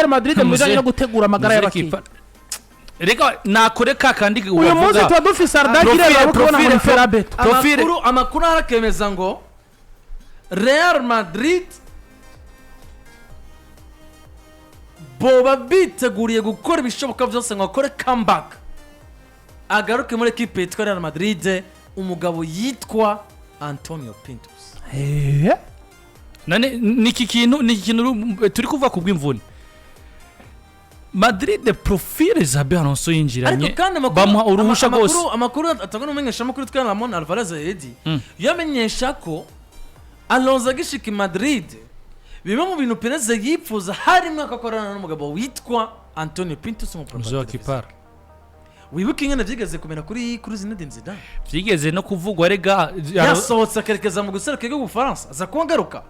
Real Madrid mu bijanye no gutegura amagara Muze y'abakinyi. Reka nakore ka kandi Uyu munsi tuba dufise Arda Güler, urabona muri fer à béton. Amakuru arakemeza ngo Real Madrid boba biteguriye gukora ibishoboka byose ngo akore comeback, agaruke muri ekipe yitwa Real Madrid, umugabo yitwa Antonio Pintus. None niki kintu turi kuvuga ku bw'imvune Madrid, profile Xabi Alonso yinjiranye, Ariko kandi amakuru bamuha uruhusha rwose. Amakuru atangwa n'umumenyeshamakuru witwa Ramon Alvarez Heredi yamenyesha ko Alonso agishika i Madrid, bimwe mu bintu Perez yipfuza harimo ko akorana n'umugabo witwa Antonio Pintus Muze wa mu préparateur Kipara. Wibuke ingene vyigeze kumera kuri Zinedine Zidane. Vyigeze no kuvugwa rega. Yasohotse akerekeza mu guseruka igihugu Bufaransa, aza kuba ngaruka.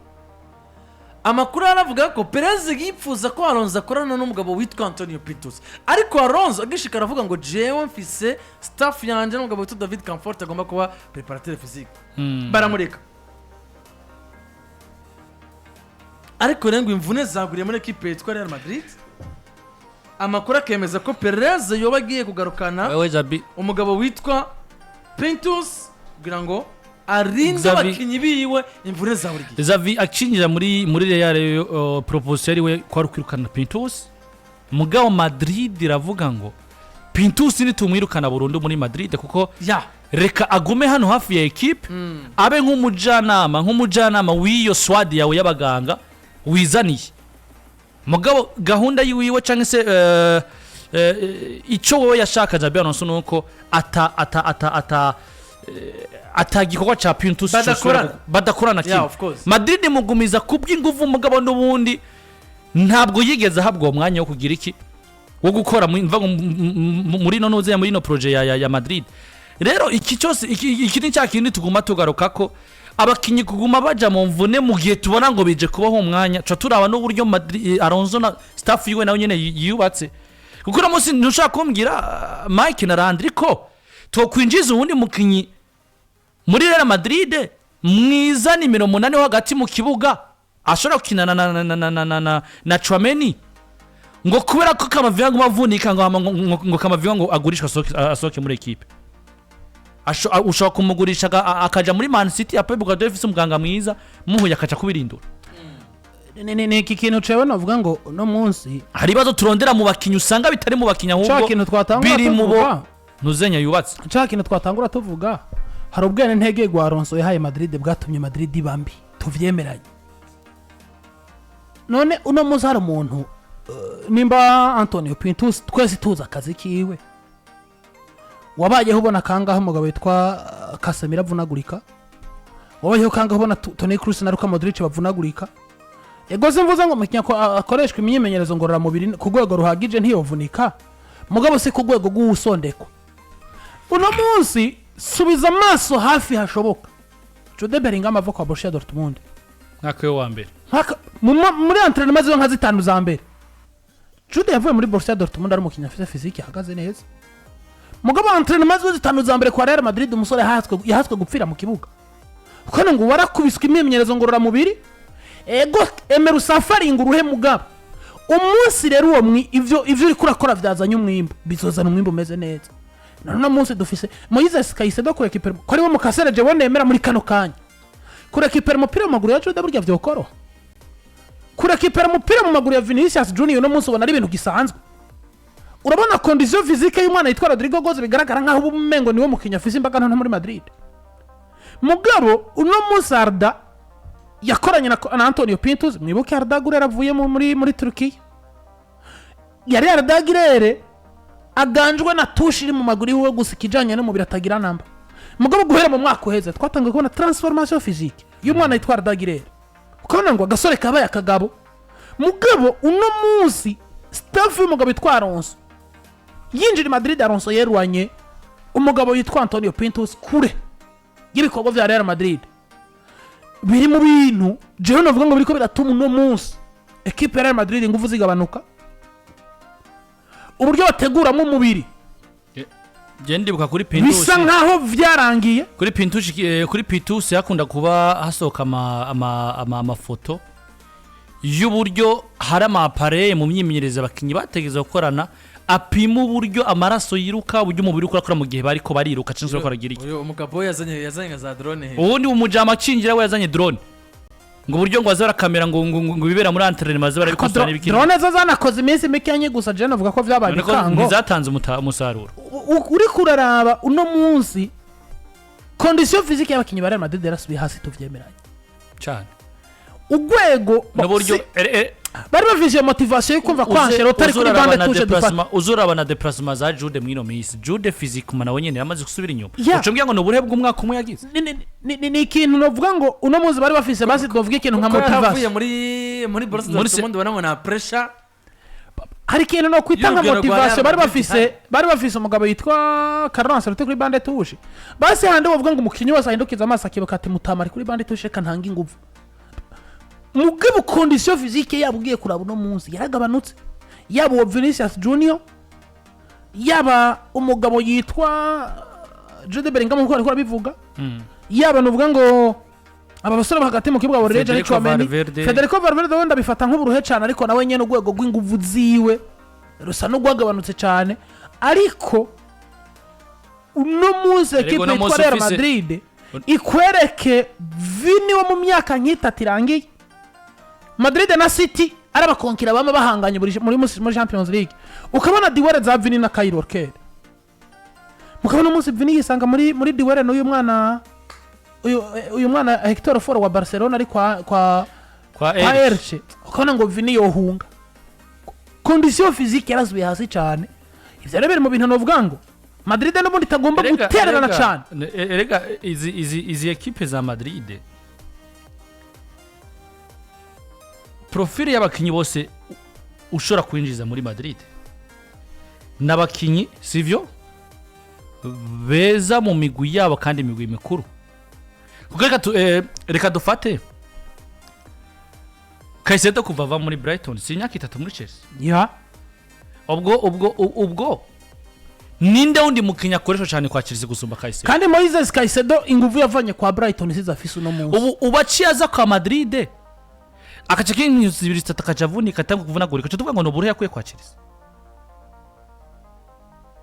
Amakuru aravuga ko Perez yipfuza ko Alonso akorana n'umugabo witwa Antonio Pintus, ariko Alonso agishika aravuga ngo: "Jewe mfise staff yanjye n'umugabo witwa David Comfort agomba kuba préparateur physique." Baramureka. Ariko rero ngo imvune zaguriye muri ekipe yitwa Real Madrid. Amakuru akemeza ko Perez yoba agiye kugarukana Wewe Xabi umugabo witwa Pintus kugira ngo arinde abakinnyi biwe imvune za buri gihe. Xavi acinjira muri Real, proposition yari we kwari kwirukana Pintus. Mugabo Madrid iravuga ngo Pintus nitumwirukana burundu muri Madrid, kuko reka agume hano hafi ya ekipe, abe nk'umujanama w'iyo squad yawe y'abaganga wizaniye. Mugabo gahunda yiwiwe cyangwa se icyo wowe yashaka Xabi Alonso nuko ata gikorwa ca Pintus Badakorana. Badakorana kimwe. Of course. Madrid mugumiza kubw'inguvu, mugabo n'ubundi ntabwo yigeze ahabwa uwo mwanya wo kugira iki, wo gukora mva ngo muri ino nuze muri ino projet ya Madrid. Rero iki cyose iki ni cya kindi tuguma tugaruka ko abakinyi kuguma baja mu mvune mu gihe tubona ngo bije kubaho umwanya, tuca turaba n'uburyo Alonso na staff yiwe nawe nyene yubatse, kuko uno munsi ntushobora kumbwira, Mike na Landry, ko twokwinjiza uwundi mukinyi muri Real Madrid mwiza nimero 8 wo hagati mu kibuga ashobora gukinana na Tchouameni, ngo kubera ko Camavinga ngo avunika, ngo hama ngo Camavinga ngo agurishwe, asohoke muri ekipe. Ushobora kumugurisha akaja muri Man City ya Pep Guardiola ifise umuganga mwiza, muhuye akaca kubirindura. Ni iki kintu cewe novuga ngo uno munsi Hari ibibazo turondera mu bakinyi usanga bitari mu bakinyi, ca ahubwo kintu twatangura biri mu bo tuvuga, ntuzenya yubatse. Ca kintu twatangura tuvuga, hari ubwene ntege rwa Alonso yahaye Madrid bwatumye Madrid iba mbi, tuvyemeranye. None uno munsi hari umuntu, nimba Antonio Pintus twese tuzi akazi kiwe, wabayeho ubona kangahe umugabo witwa Casemiro avunagurika? Wabayeho kangahe ubona Toni Kroos na Luka Modric bavunagurika? Ego, simvuze ngo umukinnyi akoreshwa imyimenyerezo ngororamubiri ku rwego ruhagije ntiyovunika, mugabo si ku rwego rw'uwusondekwa. Uno munsi subiza amaso hafi hashoboka, Jude Bellingham ava kwa Borussia Dortmund, Mwaka we wa mbere. Muri entraînement ziwe nka zitanu za mbere, Jude yavuye muri Borussia Dortmund ari umukinnyi afite physique ihagaze neza. Mugabo entraînement ziwe zitanu za mbere kwa Real Madrid, umusore yahatswe gupfira mu kibuga, kuko ngo warakubiswe imyimenyerezo ngororamubiri. Ego, emera usafaringa uruhe, mugabo umunsi rero uwo ivyo uriko urakora vyazanye umwimbu, bizozana umwimbu umeze neza. None uno munsi dufise Moises Caicedo kurekipera, ko ariwe mukasere jewe nemera muri kano kanya. Kurekipera umupira mu maguru ya Jude burya vyokoroha? Kurekipera umupira mu maguru ya Vinicius Junior uno munsi ubona ari ibintu gisanzwe? Urabona condition physique y'umwana yitwa Rodrygo Goes, bigaragara nkaho ubu umengo niwe mukinnyi afise imbaga nto muri Madrid. Mugabo uno munsi Arda yakoranye na Antonio Pintus. Mwibuke Arda Güler avuye muri Turukiya, yari Arda Güler aganjwe na touche iri mu maguru yiwe gusa, ikijanye n'umubiri atagira namba. Mugabo guhera mu mwaka uheze twatangiye kubona transformation physique y'umwana yitwa Arda Güler, ukabona ngo agasore kabaye akagabo. Mugabo uno munsi staff y'umugabo yitwa Alonso yinjira i Madrid, Alonso yerwanye umugabo yitwa Antonio Pintus kure y'ibikorwa vya Real Madrid. Biri mu bintu jewe novuga ngo biriko biratuma uno munsi ekipe ya Real Madrid ingufu zigabanuka, uburyo bateguramo umubiri Je ndibuka kuri Pintus bisa nkaho vyarangiye. Kuri Pintus, kuri Pintus hakunda kuba hasohoka amafoto. Y'uburyo hari ama appareils mu myimenyerezo abakinnyi bategereza gukorana, apima uburyo amaraso yiruka, uburyo umubiri uriko urakora mu gihe bariko bariruka cyangwa se bariko baragira iki. Uyu umugabo we yazanye nka za drone hejuru. Ubundi umujama acinjira we yazanye drone, ngo uburyo ngo aze barakamera ngo ibibera muri entraînement baze barabikosora n'ibiki. Drone zo zanakoze iminsi mikeya gusa. Je navuga ko vyabaye None ko ibikango. ntizatanze umusaruro. Uriko uraraba uno munsi, condition physique y'abakinnyi ba Real Madrid yarasubiye hasi, tuvyemeranye. Cyane. Urwego N'uburyo bari bafise iyo motivation yo kumva ko Ancelotti ari kuri banc de touche dufata. Uzuraba na déplacement za Jude mwino minsi. Jude physiquement nawe nyene yamaze gusubira inyuma. Uca umbwira ngo ni uburehe bw'umwaka umwe yagize. Ni ikintu novuga ngo uno munsi bari bafise, basi twovuga ikintu nka Ko yaravuye motivation. muri Borussia Muri Dortmund, ubona ngo nta pressure. Hari ikintu no kwita nka Y'urugero rwa motivation Real bari Madrid bafise. ihari. Bari bafise umugabo yitwa Carlo Ancelotti kuri banc de touche. Basi handi bavuga ngo umukinnyi wese ahindukiza amaso akibuka ati: "Mutama ari kuri banc de touche, reka ntange inguvu." Mugabo condition physique yabo ugiye kuraba uno munsi yaragabanutse, yaba uwo Vinicius Junior, yaba umugabo yitwa Jude Bellingham nkuko ariko arabivuga, yaba nuvuga ngo aba basore bo hagati mu kibuga, Aurelien Federico Tchouameni. Valverde. Federico Valverde wenda bifata nk'uburuhe cyane, ariko nawe nyene urwego rw'inguvu ziwe rusa n'urwagabanutse cyane. Ariko uno munsi Erega ekipe uno yitwa munsi Real ufise Madrid ikwereke Vini wo mu myaka nk'itatu irangiye. Madrid na City ari abakonkira bama bahanganye buri muri Champions League, ukabona duel za Vini na Kyle Walker. Mukabona umunsi Vini yisanga muri duel n'uyu mwana, uyu mwana Hector Fort wa Barcelona ari kwa kwa kwa Elche. Elche, ukabona ngo Vini yohunga. Condition physique yarasubiye hasi cyane. Ivyo rero biri mu bintu novuga ngo Madrid n'ubundi itagomba gutererana cyane. Erega izi ekipe za Madrid, profile y'abakinyi bose ushobora kwinjiza muri Madrid n'abakinyi sivyo beza mu migwi yabo kandi imigwi mikuru, kuko reka dufate Caicedo. Kuva ava muri Brighton, si imyaka 3 muri Chelsea? Ya. Ubwo ninde wundi mukinnyi akoreshwa cyane kwa Chelsea gusumba Caicedo? Kandi Moises Caicedo inguvu yavanye kwa Brighton sizo afise uno munsi. Ubu aciye aza kwa Madrid, akaca k'inkino zibiri zitatu akaca avunika, atanga kuvunagurika, uca tuvuga ngo ni uburuhe yakuye kwa Chelsea.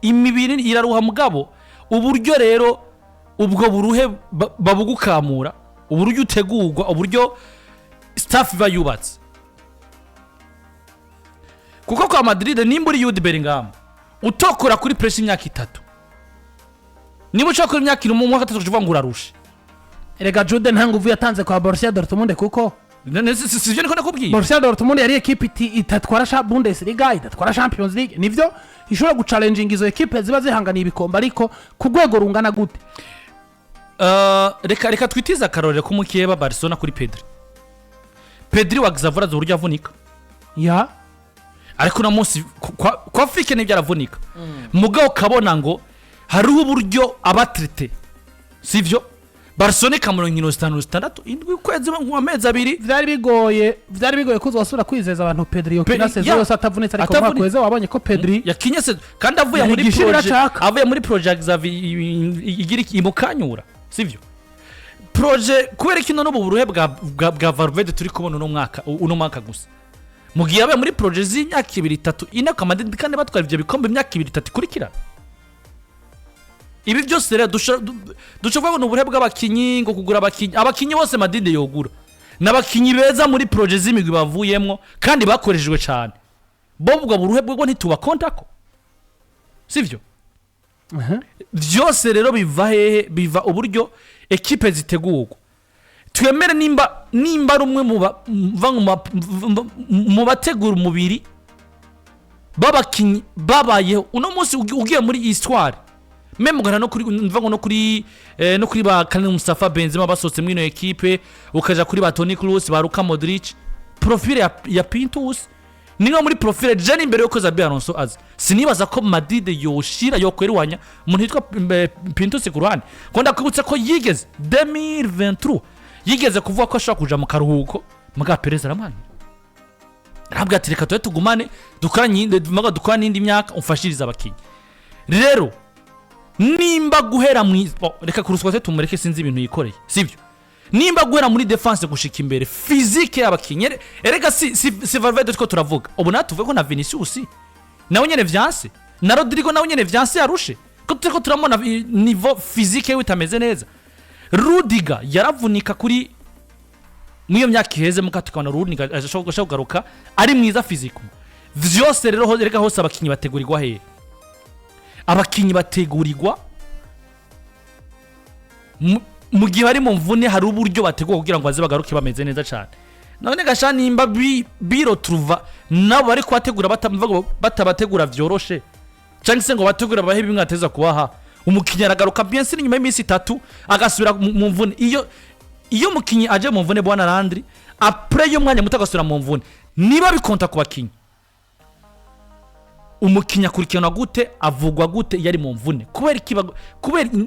Imibiri iraruha, mugabo uburyo rero ubwo buruhe babugukamura, uburyo utegurwa, uburyo staff iba yubatse. Kuko kwa Madrid, nimba uri Jude Bellingham utokora kuri pressure imyaka 3, niba ushaka kuri imyaka 4, mu mwaka 3 uvuga ngo urarushe. Erega Jude nta nguvu yatanze kwa Borussia Dortmund kuko Sivyo niko nakubwiye? Borussia Dortmund yari ekipe itatwara Bundesliga, idatwara Champions League. Nivyo ishobora guchallenginga izo ekipe ziba zihanganiye ibikombe, ariko ku rwego rungana gute? Reka twitize akarorero k'umukeba Barcelona kuri Pedri. Pedri wa Xavi arazi uburyo avunika. Ya. Ariko uno munsi kwa Flick nibyo aravunika, mugabo ukabona ngo hariho uburyo aba traité, sivyo? Barcelona ikamura inkino zitanu, zitandatu, indwi, ukwezi, amezi 2. Vyari bigoye ko uzosubira kwizeza abantu Pedri yokina saison yose atavunitse, ariko mu mwaka Atavunitse. uheze wabonye ko Pedri yakinye se kandi avuye Yari muri igishirira projet caka. Avuye muri projet ya Xavi igira imukanyura, sivyo? Projet kubera kino n'ubu buruhe bwa Valverde turi kubona uno mwaka gusa, mu gihe yabaye muri projet z'imyaka 2, 3, 4 kwa Madrid kandi batwara ivyo bikombe imyaka 2, 3 ikurikirana. Ibi byose rero dushobora kuvuga ngo ni uburuhe bw'abakinyi, ngo kugura abakinyi bose Madrid yogura ni abakinyi beza muri projet z'imigwi bavuyemwo kandi bakoreshejwe cyane. Bo ubwo buruhe bwo ntitubakontako, sivyo? Byose rero biva hehe? Biva uburyo ekipe zitegurwa. Twemere nimba ari umwe mu mu bategura umubiri b'abakinyi babayeho uno munsi. Ugiye muri histoire, même ugana no kuri mva ngo no kuri ba Karim Mustafa Benzema basohotse muri ino ekipe, ukaja kuri ba Toni Kroos, ba Luka Modric, profile ya Pintus ni nko muri profile je imbere yuko Xabi Alonso aza, sinibaza ko Madrid yoshira yokweruwanya umuntu yitwa Pintus ku ruhande. Ko ndakwibutsa ko yigeze 2023 yigeze kuvuga ko ashobora kuja mu karuhuko, muga Perez aramwanira, arabwira ati: "Reka tube tugumane, dukorane n'indi myaka, umfashirize abakinyi." Rero nimba guhera mu bo, reka kuruswa se tumureke, sinzi ibintu yikoreye, sibyo? Nimba guhera muri défense gushika imbere, physique y'abakinyi, erega si Valverde two turavuga ubu, natwe tuvuge ko na Vinicius nawe nyene vyanse, na Rodrigo nawe nyene vyanse, yarushe ko turiko turamubona niveau physique yiwe itameze neza. Rudiger yaravunika kuri muri iyo myaka iheze, muka tukabona Rudiger ashobora kugaruka ari mwiza physique vyose. Rero erega hose abakinyi bategurirwa hehe? Abakinyi bategurirwa mu gihe bari mu mvune, hari uburyo bategurwa kugira ngo baze bagaruke bameze neza cyane. None gasha nimba biro turuva nabo bari kubategura batabategura vyoroshe, cyangwa se ngo bategura bahe bimwe ateza kubaha, umukinnyi aragaruka bien sûr nyuma y'iminsi 3 agasubira mu mvune. Iyo umukinnyi aje mu mvune, bwana Landry, après y'umwanya muto agasubira mu mvune, niba bikonta ku bakinnyi, umukinnyi akurikiranwa gute, avugwa gute iyo ari mu mvune? Kubera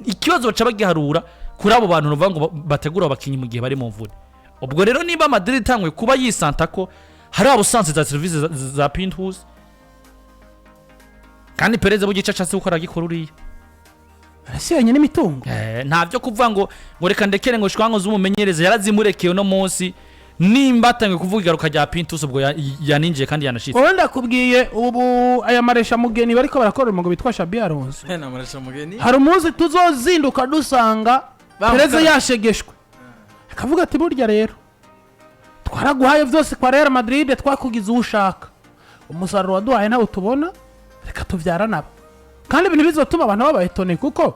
ikibazo baca bagiharura kuri abo bantu bavuga ngo bategura abakinnyi mu gihe bari mu mvune. Ubwo rero niba Madrid itanguye kuba yisanta ko hari absence za serivisi za Pintus, kandi Perez bugice ashatse gukora agikora uriya. Arasiranye n'imitungo. Nta byo kuvuga ngo reka ndekere ngo shwango z'umumenyereza yarazimurekeye. Uno munsi nimba atangiye kuvuga igaruka rya Pintus, ubwo yaninjiye kandi yanashitse. Wowe ndakubwiye, ubu aya maresha mugeni bariko barakorera umugabo witwa Xabi Alonso, Na maresha mugeni. hari umunsi tuzozinduka dusanga Bamukara. Perez yashegeshwe, akavuga ati: "Burya rero twaraguhaye byose kwa Real Madrid, twakugize uwo ushaka, umusaruro waduhaye ntawo tubona, reka tubyara nabo." Kandi ibintu bizotuma abantu baba étonnés, kuko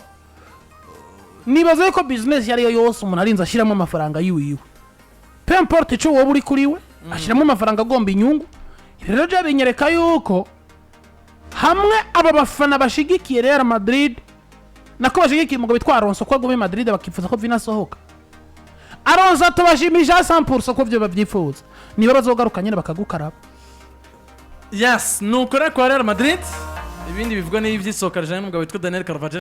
nibaza yuko business iyo ariyo yose umuntu arinze ashyiramo amafaranga yiwiwe, peu importe icyo wowe uri kuri we, ashyiramo amafaranga agomba inyungu. Ibi rero byo binyereka yuko hamwe aba bafana bashigikiye Real Madrid, nako bashigikiye umugabo witwa Alonso ko aguma i Madrid, bakifuza ko Vini asohoka, Alonso tubashimisha 100% ko byo babyifuza, niba bazogaruka nyine bakagukaraba. Yes, nuko rero kwa Real Madrid ibindi bivugwa n'iby'isohoka rijanye n'umugabo witwa Daniel Carvajal.